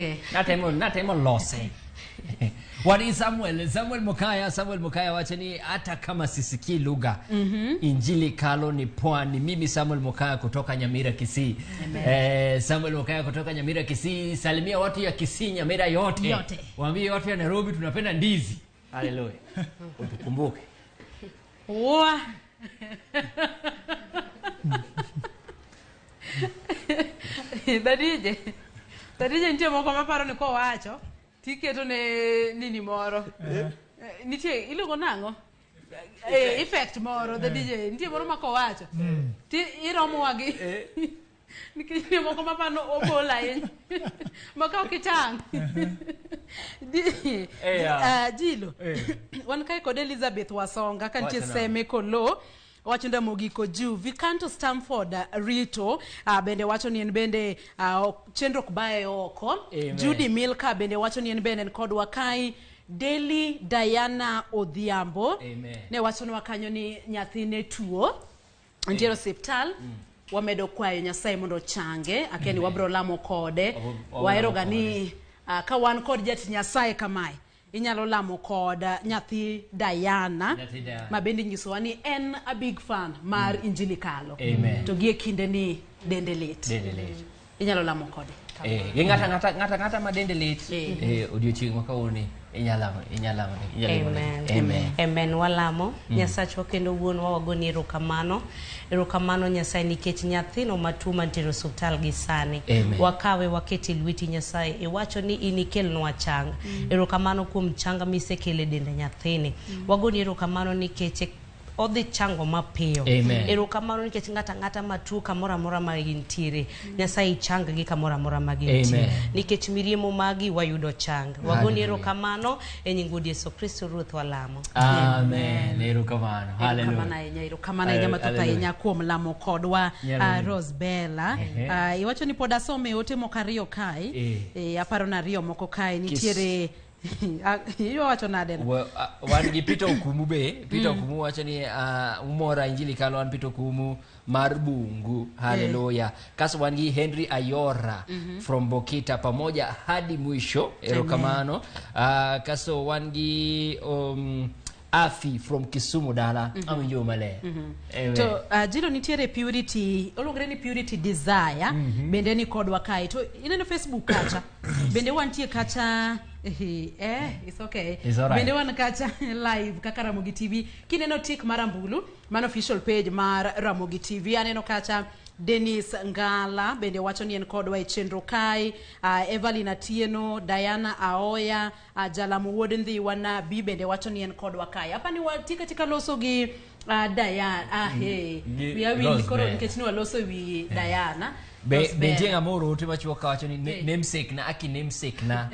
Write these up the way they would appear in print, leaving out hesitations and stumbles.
Natemo lose. Wani Samuel, Samuel Mokaya, Samuel Mokaya wacho ni hata kama sisikii lugha Injili kalo ni poa. Ni mimi Samuel Mokaya kutoka Nyamira Kisii. Samuel Mokaya kutoka Nyamira Kisii, salimia watu ya Kisii Nyamira yote. Yote. Waambie watu ya Nairobi tunapenda ndizi. Haleluya. Utukumbuke. Wa. Dadije. Dadije nitie moko maparo ni kowacho tiketo ne nini moro. Nitie iluongo nang'o? Effect moro the DJ nitie moro ma kowacho. Ti iromowa gi nikech nitie moko mapano ogol ahinya. Ma ka ok itang'. Jilo. Wan kae kod Elizabeth Wasonga ka nitie Wacho nang'o? Seme Kolo wacho Ndamogi Koju Vikanto Stamford Rito bende wacho ni en bende chenro ok baye oko. Amen. Judy Milka bende wacho ni en bende en kodwa kae. Deli Diana Odhiambo Amen. ne wachonwa kanyo ni nyathine tuo nitiere osiptal. Wamedo kwayo Nyasaye mondo ochange akia ni wabro lamo kode. Wabro Wahero ga lamo ni ka wan kod jatich Nyasaye kamae inyalo lamo kod nyathi Diana, Nyathi Diana. ma bende nyisowa ni en a big fan mar Injili Kalo. Amen. To gie kinde ni dende lit. Dende lit. Inyalo lamo kode. Gi ng'ata ma dende lit odiochieng' ma kawuono inyalo lamo inyalo Amen. Amen. Amen. Walamo Nyasachwa kendo wuonwa wagoni erokamano. Erokamano Nyasaye nikech nyathino matuo mantiere e osiptal gi sani. Amen. Wakawe wakete e lweti Nyasaye. Iwacho ni in ikelnwa chang. Erokamano kuom chang misekelo e dend nyathini. Wagoni erokamano nikech odhi chango mapiyo. Amen. Erokamano nikech ng'ato ang'ata matuo kamoro amora ma gintiere, Nyasaye ichang gi kamoro amora ma gintiere. Amen. Nikech miriemo magi wayudo chang. Wagoni Hallelujah. erokamano e nying Wuod Yesu Kristo Ruoth walamo. Amen. Erokamano. Erokamano Hallelujah. ahinya, erokamano ahinya mathoth Hallelujah. ahinya kuom lamo kodwa Nyalo Rosebella. Ehe. Iwacho ni pod asome ote moko ariyo kae. Aparo ni ariyo moko kae nitiere iwacho nade no? Wan gi Peter Okumu be. Peter Okumu wacho ni umora Injili Kalo, an Peter Okumu mar Bungu. Hallelujah. Kaso wan gi Henry Ayora from Bokita pamoja hadi mwisho. Erokamano. Kaso wan gi Afi from Kisumu dala. Awinjo maler. Amen. To Jilo nitiere Purity, oluongre ni Purity Desire, bende ni kodwa kae. To ineno Facebook kacha. Bende wantie kacha it's okay. It's all right. Bende wan kacha live kaka Ramogi TV. Kineno tik mar ambulu, mano official page mar Ramogi TV. Aneno kacha Dennis Ngala bende wacho ni en kodwa e chenro kae. Evelyn Atieno, Diana Aoya, Jalamo Wuod Ndhiwa Nabi bende wacho ni en kodwa kae. Hapa ni watika tika loso gi Diana. Hey. Gi Wiya wil Rose koro Bell. nikech ni waloso wi Diana. Be Rose be nitie Bell. ng'ama oro ote machuok kawacho ni namesake na aki namesake na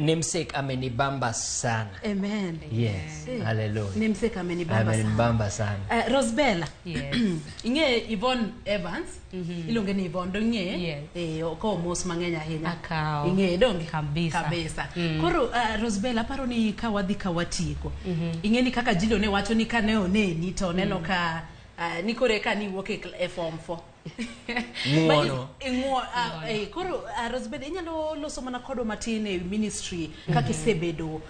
namesake amenibamba sana. Amen. Yes. Hallelujah. Namesake amenibamba sana. Amenibamba sana. Rosebella. Yes. Ing'e Yvonne Evans. Iluonge ni Yvonne, dong ing'e? Yes. Okawo mos mang'eny ahinya. Akawo. Ing'e donge? Kabisa. Kabisa. Koro Rosebella, aparo ni ka wadhi ka watieko. Ing'e ni kaka Jilo ne wacho ni ka ne oneni to oneno ka ni koro eka niwuok e form 4. Ng'uono. Koro Rosebella, inyalo loso mana kodwa matin e ministry kaka isebedo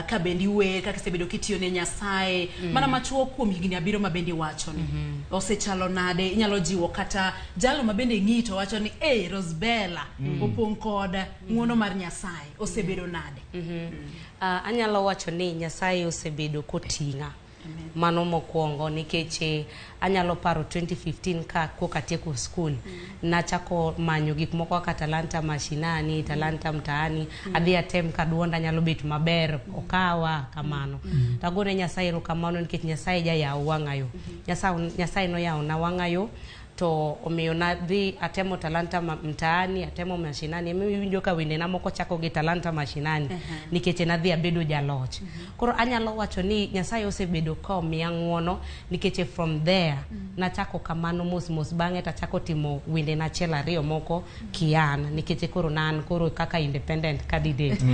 ka bende iwer, kaka isebedo kitiyo ne Nyasaye mana machuok kuom higni 7 ma bende iwacho ni osechalo nade. Inyalo jiwo kata jalo ma bende ng'i to wacho ni Rosebella opong' kod ng'uono mar Nyasaye, osebedo nade? Anyalo wacho ni Nyasaye osebedo koting'a. Mano mokwongo nikech anyalo paro 2015 ka koka atieko skul, nachako manyo gik moko kaka talanta mashinani, talanta mtaani, adhi atem ka duonda nyalo bet maber, okawa kamano. Tagone Nyasaye erokamano nikech Nyasaye jayawo wang'ayo. Nyasaye noyawona wang'ayo to omiyo nadhi atemo talanta mtaani, atemo mashinani. Ema iwinjo ka wendena moko chako gi talanta mashinani nikech nadhi abedo jaloch. Koro anyalo wacho ni Nyasaye osebedo ka omiya ng'uono nikech from there nachako kamano mos mos, bang'e tachako timo wendena achiel ariyo moko kian nikech koro nan koro kaka independent candidate.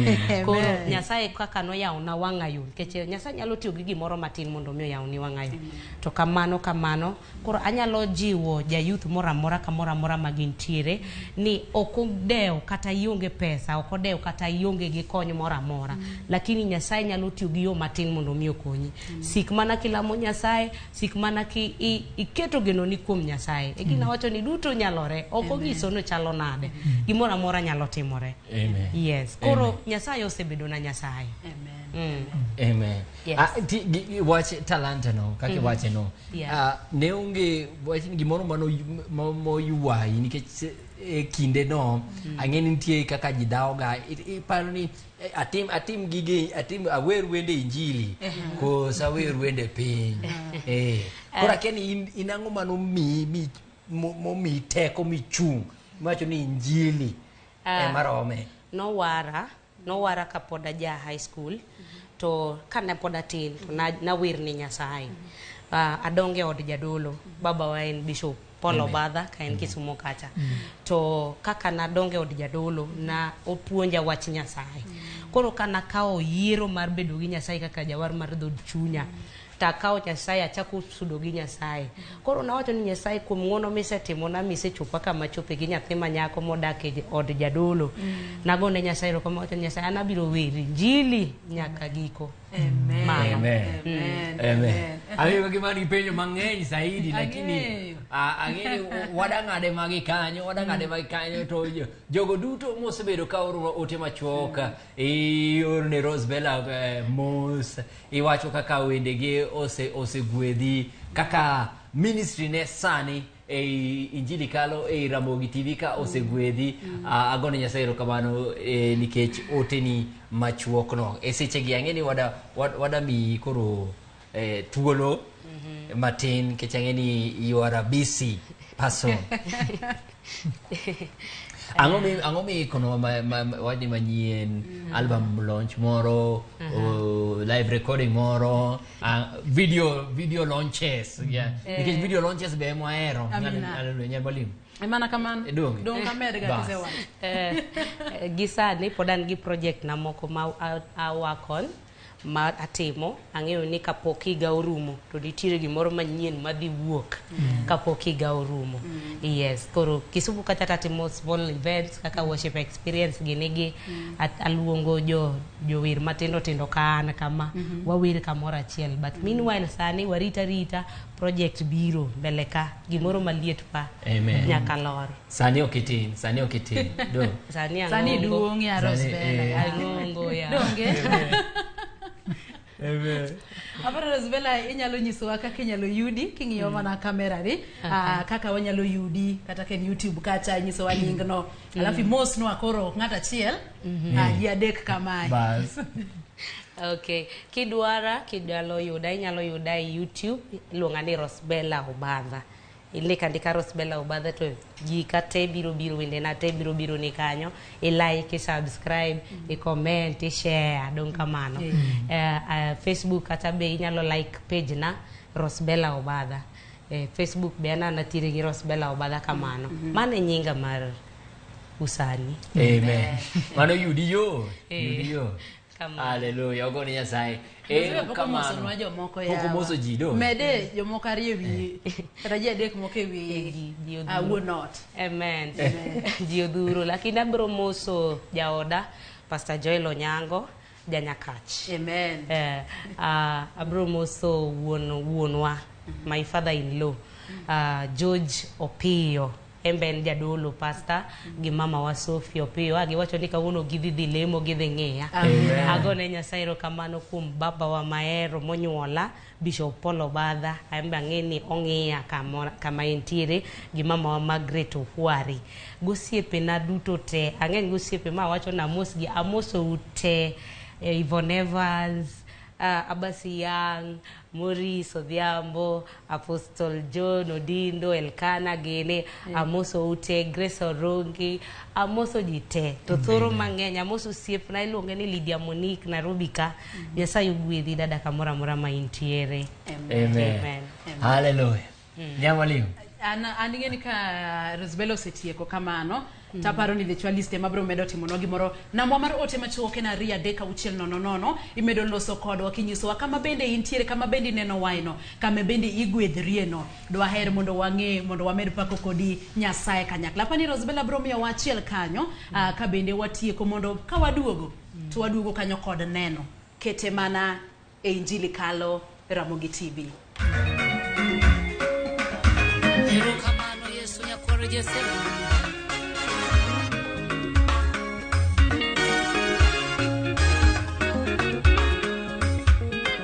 Koro Nyasaye kaka noyawona wang'ayo nikech Nyasaye nyalo tiyo gi gimoro matin mondo mi oyawni wang'ayo. To kamano kamano koro anyalo jiwo jayouth moro amora kamoro amora ma gintiere ni ok odew kata ionge pesa, ok odew kata ionge gi kony moro amora, lakini Nyasaye nyalo tiyo gi yo matin mondo mi okonyi. Sik mana kilamo Nyasaye, sik mana ki iketo genoni kuom Nyasaye. E gina wacho ni duto nyalore, ok onyiso ni chalo nade, gimoro amora nyalo timore. Amen. Yes, koro Nyasaye osebedo na Nyasaye. Amen. Amen. Yes. Ah, wach talanta no, kaka iwache no. Ah, ne onge wach ni gimoro mano moywayi nikech e kinde no ang'e ni nitie kaka ji dhawoga. Iparo ni atim gige, atim awer wende injili koso awer wende piny. Koro akia ni in ang'o manomiyi momiyi teko michung' miwacho ni injili ema rome. Nowara kapod aja high school, to kane pod atin to nawer ni Nyasaye. Adongo e od jadolo, babawa en Bishop Paul Obadha ka en Kisumu kacha. To kaka nadongo e od jadolo, na opuonja wach Nyasaye. Koro ka nakawo yiero mar bedo gi Nyasaye kaka jawar mar dhood chunya, takawo Nyasaye achako sudo gi Nyasaye. Koro nawacho ni Nyasaye, kuom ng'uono misetimona misechopa kama chope gi nyathi ma nyako modak e od jadolo. Nagone Nyasaye erokamano, awacho ni Nyasaye an abiro weri injili nyaka giko. Amen. Mano. Amen. Amen. Amen. Ang'eyo ka gima nigi penjo mang'eny zaidi, lakini Ang'eyo. ang'eyo ni wadang'ade magi kanyo, wadang'ade magi kanyo to jogo duto mosebedo ka oro ote machuok, ioro ne Rosebella mos, iwacho kaka wendege osegwedhi, kaka ministry ne sani ei Injili Kalo, ei Ramogi TV ka osegwedhi. Agone Nyasaye erokamano nikech oteni machuok no. E sechegi ang'e ni wada miyi koro thuolo matin, nikech ang'e ni you are a busy person. Ang'o mi ikono wachni manyien, album launch moro, live recording moro, video launches, yeah. Nikech video launches be ema wahero. Amina. Hallelujah, Nyar Mwalimu. Mana kamano. Donge? Dong' kamed ga Bas. kisewacho. Gi sani pod an gi project na moko ma a work on ma atimo. Ang'eyo ni kapok higa orumo to nitiere gimoro manyien madhi wuok kapok higa orumo. Yes, koro Kisumu kacha tatimo small events kaka worship experience gini gi aluongo jo jower matindo tindo ka an kama wawer kamoro achiel, but meanwhile sani warita rita project biro mbele ka gimoro maliet pa. Amen. Nyaka lor. Sani ok itin, sani ok itin. Do. Sani Sani ang'ongo. duong' ya Sani, Rosebella. Ang'ongo ya. Donge? Amen. Aparo Rosebella inyalo nyisowa kaka inyalo yudi king'iyo mana kamera ni, kaka wanyalo yudi kata ka en YouTube kacha inyisowa nying no. Alafu imosnwa koro ng'at achiel, ji adek kamae. Bas. Okay, kidwara kidwalo yuda inyalo yuda e YouTube, iluonga ni Rosebella Obadha. Indika andika Rosebella Obadha to ji kate biro biro, wendena te biro biro ni kanyo. I like, i subscribe, i comment, i share, dong kamano. Facebook kata be inyalo like page na Rosebella Obadha. Facebook be an anatiere gi Rosebella Obadha kamano. Mano e nyinga mar usani. Amen. Mano yudi yo. Yudi yo. Kamano. Hallelujah. Ogone Nyasaye. Rosebella pok Erokamano. omosonwa jomoko Pok yawa. omoso ji do. Mede jomoko ariyo e wi kata ji adek moko e wi Ji odhuro. wuon ot. Amen. Ji odhuro, lakini abiro moso jaoda Pastor Joel Onyango janyakach. Amen. Abiro moso wuon wuonwa, my father in law, George Opiyo, en be en jadolo pastor gi mama wa Sophie Opiyo. Giwacho ni kawuono gidhi dhi lemo gidhi ng'iya. Amen. Agone Nyasaye erokamano kuom babawa mahero monyuola Bishop Paul Obadha, an be ang'e ni ong'iya kama entiere gi mamawa Margaret Okwari. Gosiepena duto te, ang'eny gosiepe ma awacho ni amosgi, amosou te, Yvonne Evans, Abasi Young, Maurice Odhiambo, Apostle John Odindo, Elkana gini, amoso ute, Grace Orongi, amoso ji te. To thoro mang'eny, amoso osiepna iluonge ni Lydia Monique Nairobi ka. Nyasaye ogwedhi dada kamoro amora ma intiere. Amen. Amen. Hallelujah. Nyamwalimu. An ing'e ni ka Rosebella osetieko kamano. Taparo ni The Chwalist ema biro medo timonwa gimoro. Nambwa mar ote machuok en 23600. Imedo loso kodwa kinyisowa kama bende intiere, kama bende ineno waeno, kama bende igwedhrieno. Dwaher mondo wang'e, mondo wamed pako kodi Nyasaye kanyakla. Apani Rosebella biro miyowa achiel kanyo, ka bende watieko mondo ka waduogo, to waduogo kanyo kod neno. Kete mana e Injili Kalo, Ramogi TV. Erokamano Yesu nyakwar Jesse.